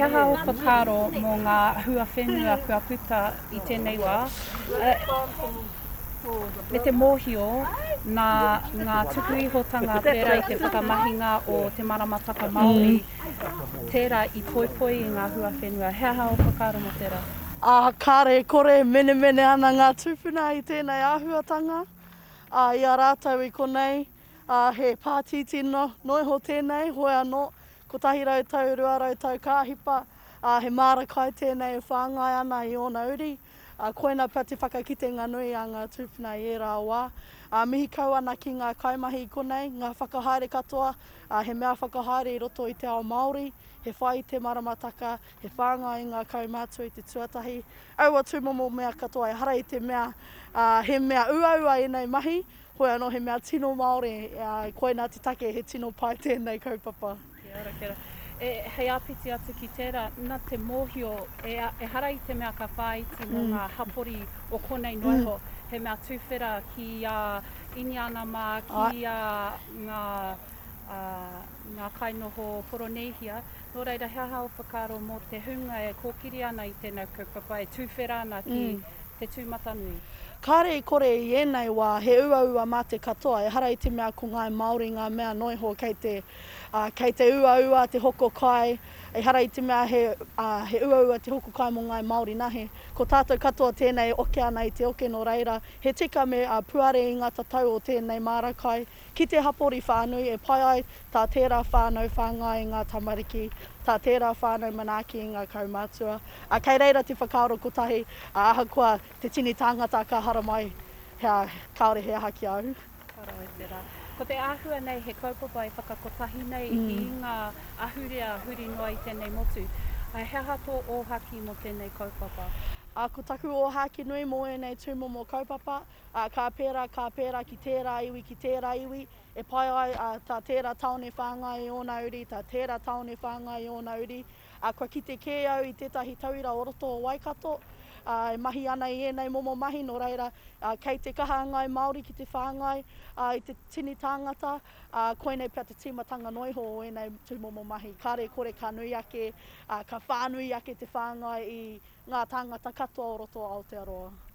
He aha ō whakaaro mō ngā huawhenua kua puta i tēnei wā, me te mōhio nā ngā tukuihotanga pērā i te whakamahinga o te maramataka Māori tērā i poipoi i ngā huawhenua. He aha ō whakaaro mō tērā? Ā, kāre e kore e menemene ana ngā tūpuna i tēnei āhuatanga, ā, i a rātou i konei, ā, he pātītī noa iho tēnei, hoi anō, 100 tau, 200 tau ka hipa, ā, he māra kai tēnei e whāngai ana i ōna uri, ā, koina pea te whakakitenga nui a ngā tūpuna i ērā wā. Ā, mihi kau ana ki ngā kaimahi i konei, ngā whakahaere katoa, ā, he mea whakahaere i roto i te ao Māori, he whai i te maramataka, he whāngai i ngā kaumātua i te tuatahi, aua tūmomo mea katoa, ehara i te mea, ā, he mea uaua ēnei mahi, Hoi anō he mea tino Māori, ā, koinā te take he tino pai tēnei kaupapa. Kia ora, kia ora. E, hei āpiti atu ki tērā, nā te mōhio, e, ehara i te mea ka whāiti mō ngā hapori o konei noa iho, he mea tuwhera ki a Iniana mā, ki a ngā, ā, ngā kainoho Poronīhia. Nō reira, he aha ō whakaaro mō te hunga e kōkiri ana i tēnei kaupapa, e tuwhera ana ki te tūmatanui. Kāre i kore i ēnei wā he uaua mā te katoa, ehara i te mea ko Ngāi Māori ngā mea noa iho kei te, ā, kei te uaua te hoko kai, ehara i te mea he, ā, he uaua te hoko kai mō Ngāi Māori nahe. Ko tātou katoa tēnei e oke ana i te oke nō reira, he tika me, ā, puare i ngā tatau o tēnei māra kai ki te hapori whānui e pai ai tā tērā whānau whāngai i ngā tamariki, tā tērā whānau manaaki i ngā kaumātua. Ā, kei reira te whakaaro kotahi, ā, ahakoa te tini tāngata ka haramai, he, kāore he aha ki a au. Ka rawe tērā. Ko te āhua nei he kaupapa e whakakotahi nei i ngā ahurea huri noa i tēnei motu. He aha tō ōhākī mō tēnei kaupapa? Ā, ko taku ōhākī nui mō ēnei tūmomo kaupapa, ā, ka pērā, ka pērā ki tērā iwi, ki tērā iwi, e pai ai, ā, tā tērā tāone whāngai i ōna uri, tā tērā tāone whāngai i ōna uri, ā, kua kite kē au i tētahi tauira o roto o Waikato, ā, e mahi ana i ēnei momo mahi, nō reira, ā, kei te kaha a Ngāi Māori ki te whāngai, ā, i te tini tāngata, ā, koinei pea te tīmatanga noa iho o ēnei tūmomo mahi. Kāre e kore ka nui ake, ā, ka whānui ake te whāngai i ngā tāngata katoa o roto o Aotearoa.